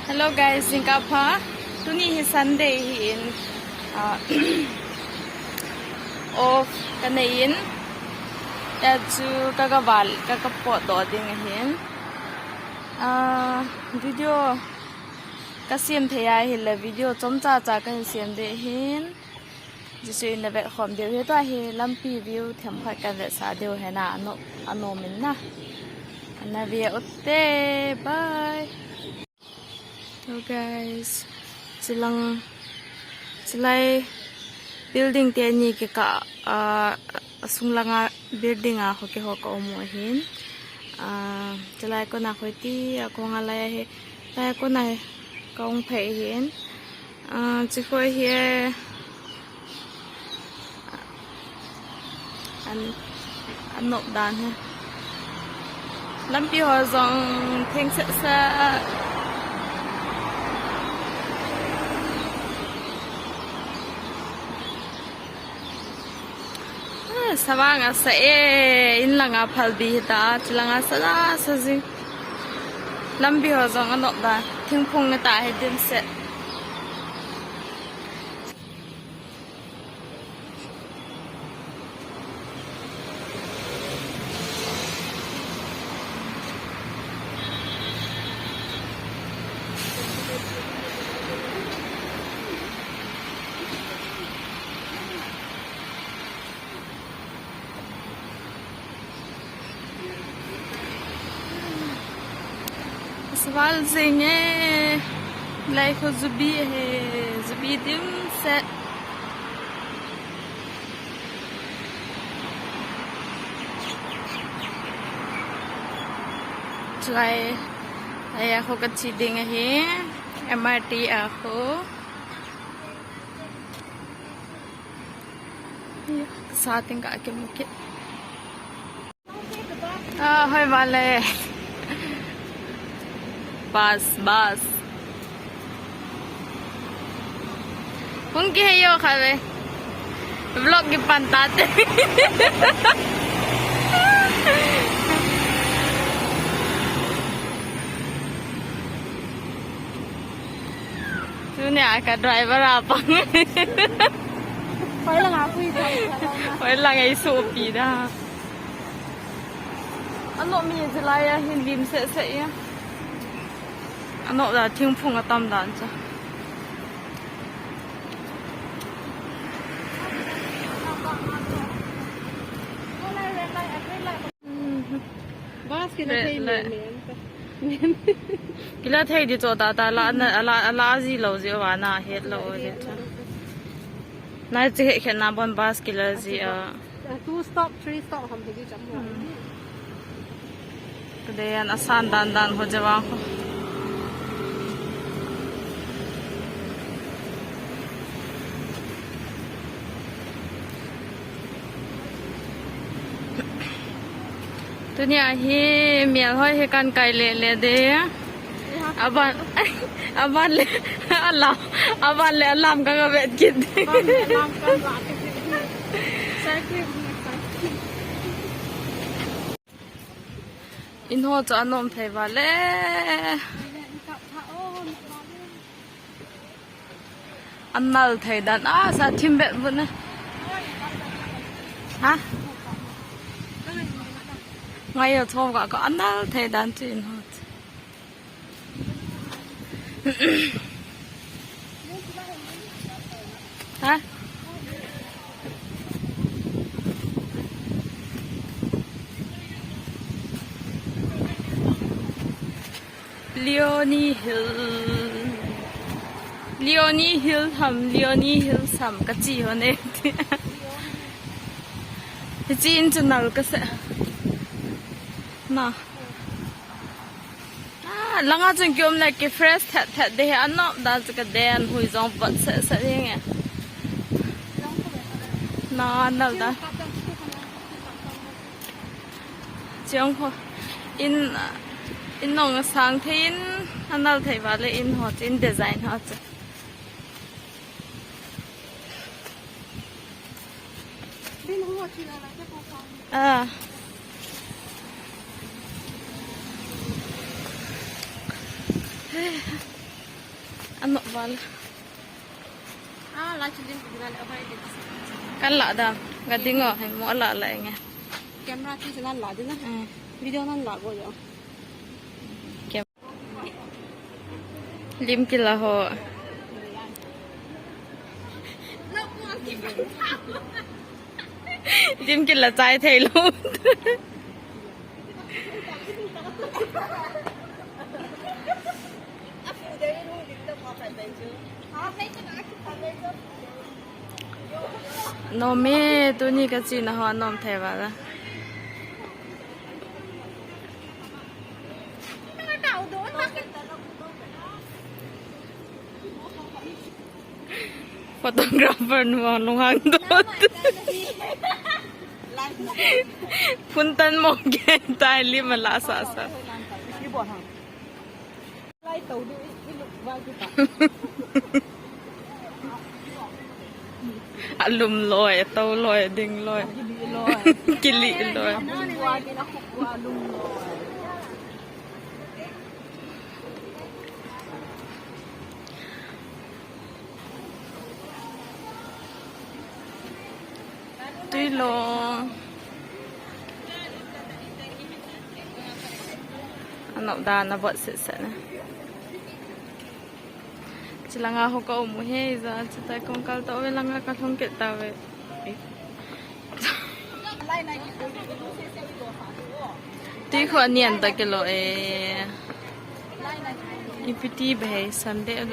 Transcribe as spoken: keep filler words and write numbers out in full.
Hello guys, jingkah pha. Tuni hi Sunday hi in, ah, off kanei in. Tia chu ka, ka val, ka, ka potdoh ding ahin. Ah, video kasem thei ahile video chomcha cha kahin sem ding ahin. Jesu in na vetkhom diu hi, tua hi lampi view themkhat kan vetsah diu hi na, ano, anom in na. Ana ve ute, bye. Hello guys, chilang, chilai building teni kikah, ah, asung langa building a ho keiho ka um u ahin. Ah, chilai kona hoi ti, a kong a lai ahi. Lai kona hi ka um phei ahin. Ah, chi hoi hi, an, an nop dan hi. Lampi ho jong theng seh seh. Ah, savang asa e, in langa phalbi hita, chilanga sa la sa jing. Lampi ho jong anop da, thingphung na ta hi dimset. Sval jing e, lai kho jubi he, jubi dimset. Chulai, aya kho kachi ding ahi, M R T a kho. Sa ting ka kimu kit. Ah, hoi vale. Bus, bus. Hung kihei jo kha ve. Vlog kipan tate. Tunia ka driver a pang. Hoi langa pui ta. Hoi langa i sopi da. Ano mi jilai a hin lim seh seh a. Ano da thingphung atam dan cha. Bus kila thei le, le. Kila thei di cho ta ta la na, la, la ji lo ji wa na het lo ji cha. Na chi he khen na bon bus kila ji a. Two stop, three stop ham hi di cham ho. Kedan asan dan dan ho jawang ho. Tunia hi mel hoi hi kan kai le le de. Aban, aban le alam, aban le alam ka ka vet kit. In ho chu anom thei vale. Anal thei dan a sa thim bet bu ne. Ha? Ngai yo chom ka ka anal thei dan chu in ho chu. Ha? Leonie Hill. Leonie Hill ham, Leonie Hill ham, kachi ho ne. Hichi in chu nal kasa. Na. Ah, langa chun kiom le ki fresh that that de he anop da chu ka den hui jong pat se se ding e. Na nal da. Chiang ho in, in nong sang thei in anal thei vale in ho chin design ho chu. Ah. Ano val. Ah, la chilin ko na le abai de. Kan la da. Ga ding o, mo la la nge. Camera ti la la de na. Eh. Video nan la go yo. Cam-, lim kila ho. Lim kila chai thei lo. Nom e, tuni ka china ho nom thei vala. Photographer nu a lunghang dot. Phun tan mo ke tai lim a la sa sa. Alum loi, to loi, ding loi. Kili loi. Tui lo. Anop dan a bot set set na. Chilanga ho ka um u he, ja, chuta kong kal ta uve, langa ka lhung kit ta uve. Tui khu anian ta kilo e. Ipi ti be hei, Sunday a.